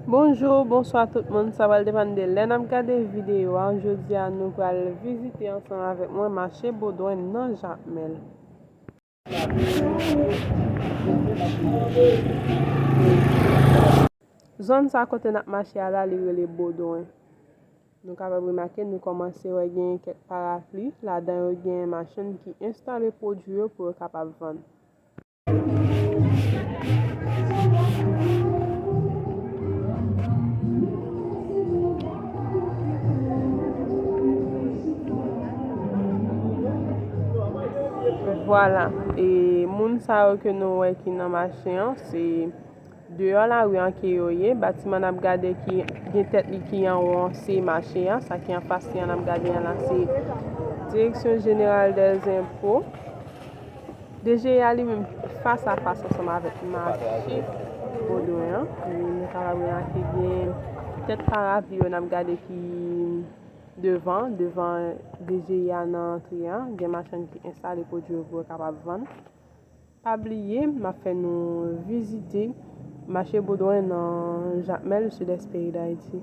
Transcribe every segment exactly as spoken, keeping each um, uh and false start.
Bonjou, bonswa tout moun, sa pral depann de lè n ap gade videyo a. Jodi a, nou pral vizite ansanm avèk mwen mache Bodwen nan Jakmèl. Zòn sa kote n ap mache a la, li rele Bodwen. Nou kapab remake, nou kòmanse wè genyen kèk parapli, ladan yo genyen machann ki enstale pwodui yo pou yo kapab vann. Vwala, e moun sa yo ke nou wè ki nan mache an, se deyò lari an ke yo ye. Batiman n ap gade ki gen tèt li ki anwo an, se mache a. Sa ki anfas li an n ap gade an la, se Direction Générale des Impôts. D G I a li menm fas a fas ansanm avèk mache Bodwen an. E nou kapab remake gen tèt parapli yo n ap gade ki devan, devan D G I a nan antre an. Gen machann ki enstale pwodui yo pou yo kapab vann. Pa bliye, m ap fè nou vizite mache Bodwen nan Jakmèl, sidès peyi Dayiti.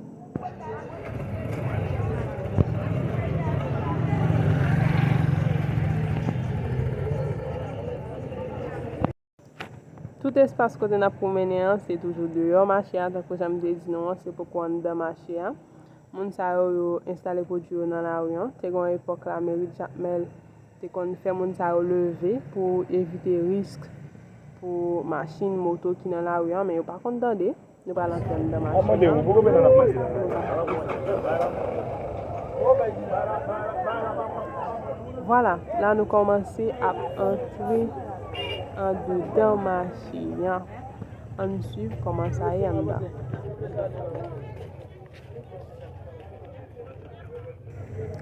Tout espas kote n ap pwomennen an, se toujou deyò mache a, tankou jan m te di nou an, se poko anndan mache a. Moun sa yo, yo enstale pwodui yo nan lari an. Te gen yon epòk la, meri Jakmèl te konn fè moun sa yo leve pou evite risk pou machin, moto ki nan lari an, men yo pa konn tande. Nou pral antre anndan machin an. Vwala, la nou kòmanse ap antre andedan mache an. Ann swiv kòman sa ye anndan.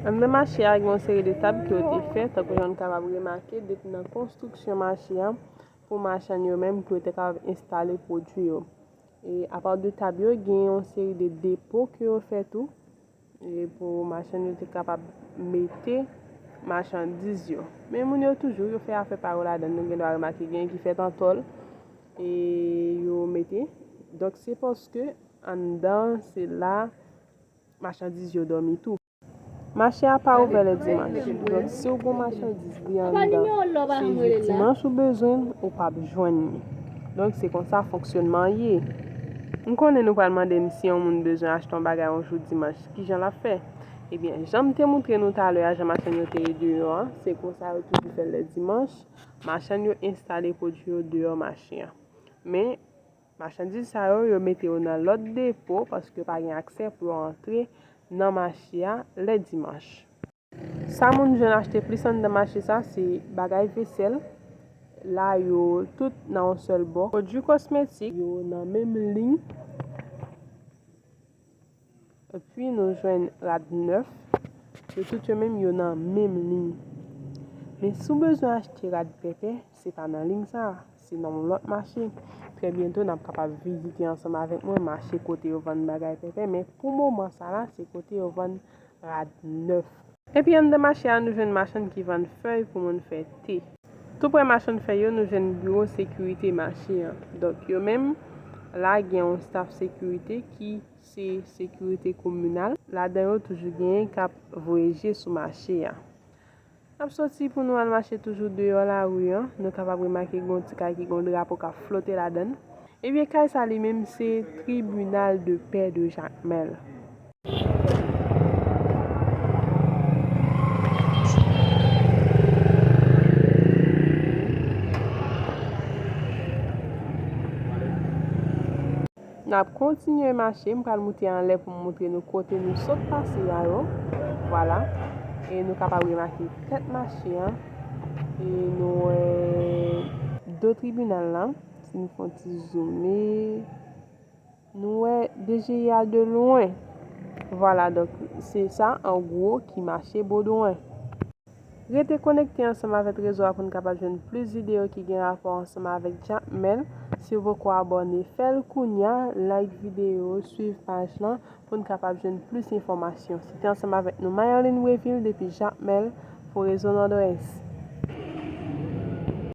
Anndan mache a, gen yon seri de tab ke yo te fè, tankou jan n kapab remake, depi nan konstriksyon mache a, pou machann yo menm, pou yo te kapab enstale pwodui yo. E apa de tab yo, gen yon seri de depo ke yo fè tou, e pou machann yo te kapab mete machandiz yo. Men moun yo toujou, yo fè afè pa yo ladan. Nou gen dwa remake, gen ki fè tantòl, e yo mete. Donk, se paske anndan, se la machandiz yo dòmi tou. Mache a pa ouvè lè dimanch. Donk, si w gen machandiz li anndan, se dimanch ou bezwen l, ou p ap jwenn li. Donk, se konsa fonksyònman an ye. M konnen nou pral mande m si yon moun bezwen achte yon bagay yon jou dimanch, kijan l ap fè? Ebyen, jan m te montre nou talè a, jan machann yo te ye deyò an, se konsa yo toujou fè l lè dimanch. Machann yo enstale pwodui yo deyò mache an. Men, machandiz sa yo, yo mete yo nan lòt depo paske pa gen aksè pou yo antre nan mache a lè dimanch. Sa moun jwenn achte plis anndan mache sa, se bagay vesèl. La, yo tout nan yon sèl bò. Pwodui kosmetik, yo nan menm liy. Epi nou jwenn rad nèf. Yo tout yo menm, yo nan menm liy. Men si w bezwen achte rad pèpè, se pa nan liy sa a, se nan yon lòt mache. Trè byento, n ap kapab vizite ansanm avèk mwen mache kote yo vann bagay pèpè, men pou moman sa la, se kote yo vann rad nèf. Epi anndan mache a, nou jwenn machann ki vann fèy pou moun fè te. Tou prè machann fèy yo, nou jwenn biwo sekirite mache an. Donk, yo menm, la gen yon staf sekirite ki se sekirite kominal. Ladan yo toujou genyen k ap voye je sou mache a. N ap soti pou nou al mache toujou deyò lari an. Nou kapab remake gen yon ti kay ki gen yon drapo k ap flote ladan l. Ebyen, kay sa li menm se Tribunal de Paix de Jacmel. N ap kontinye mache, m pral moute anlè pou m montre nou kote nou sot pase a yo. Vwala. E nou kapab remake tèt mache an. E nou wè do tribinal la. Si nou fè yon ti zoome, nou wè D G I a de lwen. Vwala, donk, se sa, an gwo, ki mache Bodwen. Rete konekte ansanm avèk rezo a pou n kapab jwenn plis videyo ki gen rapò ansanm avèk Jacmel. Si w poko abòne, fè l kounya, like videyo, swiv paj lan pou n kapab jwenn plis enfòmasyon. Se te ansanm avèk nou, Mayerline Weville depi Jacmel pou Rezo Nòdwès.